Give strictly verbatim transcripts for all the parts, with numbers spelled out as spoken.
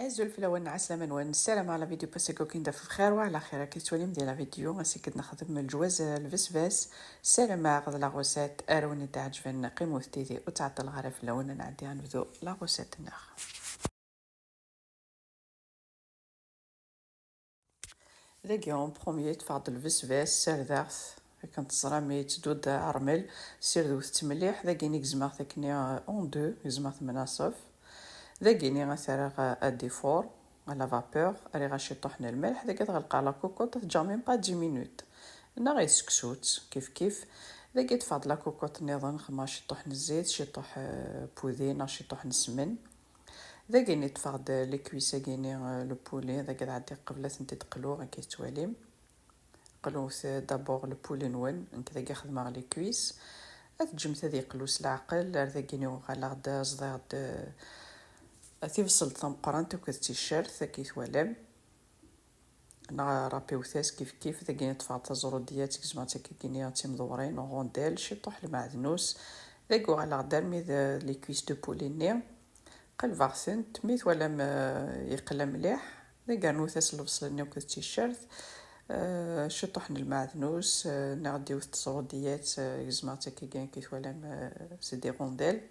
Azul fell-awen, ɛeslama-nwen, ssarameɣ la vidéo passée-agi ad ken-taf bxir wa ɛla xir. Akka tettwalim di la vidéo, ass-agi ad nexdem lǧwaz lbesbas. Ssarameɣ d la recette ara wen-d-iɛeǧben, qqimet tidi ur ttɛeṭṭileɣ ara fell-awen, ad nɛeddi ad nebdu la recette-nneɣ. Dagi en premier ṭṭfeɣ-d lbesbas, ssardeɣ-t akken teẓram mi yettdud rrmel, ssirdewt-t mliḥ. Dagini gezmeɣ-t akken en deux, gezmeɣ-t mennaṣef. Dagini ad t-rreɣ à défour, à la vapeur, rriɣ-as ciṭuḥ n lmelḥ, dagi ad ɣelqeɣ la cocotte, ad teǧǧeɣ même pas dix minutes. Neɣ i seksu-tt, kif kif. Dagi ṭṭfeɣ-d la cocotte nniḍen, xedmeɣ ciṭuḥ n zzit, ciṭuḥ, euh, n wudi, neɣ ciṭuḥ n ssmen. Dagini ṭṭfeɣ-d les cuisses-agini, euh, le poulet, dagi ad ɛeddiɣ qbel ad tent-id-qluɣ, akka tettwalim. Qluwt d'abord le poulet-nwen, nekk dagi xedmeɣ les cuisses. Ad teǧǧemt ad yeqlu s leɛqel, ar dagini uɣaleɣ-d ẓḍiɣ-d, euh, tibṣelt tameqqrant akked ticcert, akka twalam. Neɣ rapiwet-as kif kif, dagini ṭṭfeɣ-d taẓrudiyat, gezmeɣ-tt akkagini d timdewrin, en rondelles, ciṭuḥ lmeɛdnus. Dagi uɣaleɣ-d armi d les cuisses de poulet-nni. Qelbeɣ-tent, mi twalam, euh, yeqla mliḥ, dagi rnut-as lebṣel-nni akked ticcert, euh, ciṭuḥ n lmeɛdnus, euh, neɣ d yiwet n teẓrudiyat, euh, gezmeɣ-tt akkagi, akka twalam, euh, c'est des rondelles.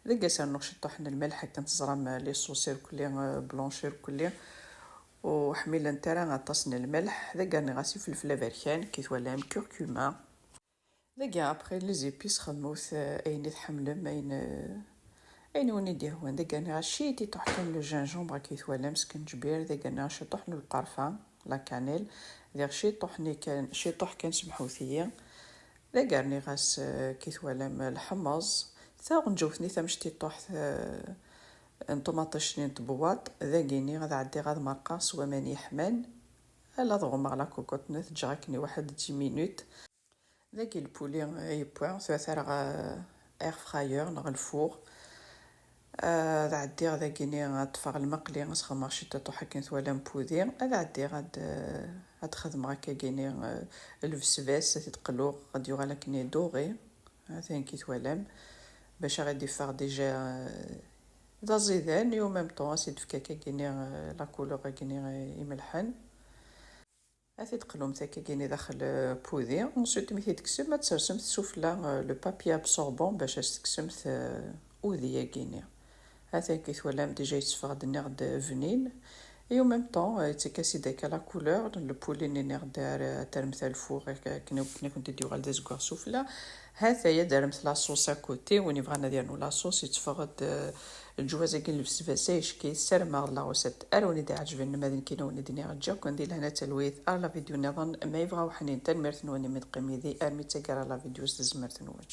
Dagi ad as-rnuɣ ciṭuḥ n lmelḥ, akken teẓram, euh, les sauces irkelli, euh, blanches irkelli, ur ḥmilent ara aṭas n lmelḥ. Dagi rniɣ-as ifelfel aberkan, akka twalam, curcuma. Dagi, après les épices, xedmut, euh, ayen i tḥemmlem, ayen, euh, ayen i wen-id-yehwan. Dagi rniɣ-as ciṭuḥ kan le gingembre, akka twalam, skenǧbir. Dagi rniɣ-as ciṭuḥ n lqerfa, la cannelle. Diɣ ciṭuḥ-nni kan, ciṭuḥ kan, semḥut-iyi. Dagi rniɣ-as, euh, akka twalam, lḥemmeẓ. Taɣenǧawt-nni tamecṭiṭuḥt, euh, n ṭumaṭic-nni n tbewwaṭ. Dagini ad ɛeddiɣ ad merqeɣ s waman yeḥman. Ala ad ɣummeɣ la cocotte-nni, ad t-ǧǧeɣ akken i waḥed dix minutes. Dagi le poulet, euh, yewwa, tura ad t-rreɣ, euh, air fryer neɣ lfuɣ. Euh, ad ɛeddiɣ dagini ad ṭṭfeɣ lmeqli, ad s-xedmeɣ ciṭuḥ akken twalam n wudi. Ad ɛeddiɣ ad, euh, ad xedmeɣ akkagini, euh, lbesbas, ad t-id-qluɣ, ad yuɣal akken doré. Atan akka twalam. Bac ad aɣ-d-iffeɣ déjà, euh, d aẓidan, et en même temps ad s-id-tefk akkagini, euh, la couleur-agini, euh, imelḥen. Ad t-id-qlumt akkagini daxel, euh, n wudi. Ensuite, mi t-id-tekksemt, ad tsersemt sufella, euh, le papier absorbant bac ad s-tekksemt, euh, udi-agini. Atan akka twalam déjà yetteffeɣ-d, nniɣ-d, bnin. Et en même temps, euh, yettak-as-id akka la couleur, le poulet-nni nniɣ-d ar, ad terremt ar lfuɣ, ak-, akken, akken ad kent-id-yuɣal d azeggaɣ sufella. Hataya ad d-terremt la sauce à côté, win yebɣan ad yernu la sauce, yetteffeɣ-d, euh, lǧwaz-agi n lbesbas ayecki. Ssarameɣ d la recette ara wen-id-iɛeǧben, ma d nekkini wen-id-nniɣ ǧǧiɣ-ken di lehna d talwit, ar la vidéo nniḍen ma yebɣa uḥnin. Tanemmirt-nwen imi d-teqqim yid-i armi d taggara la vidéo s tezmert-nwen.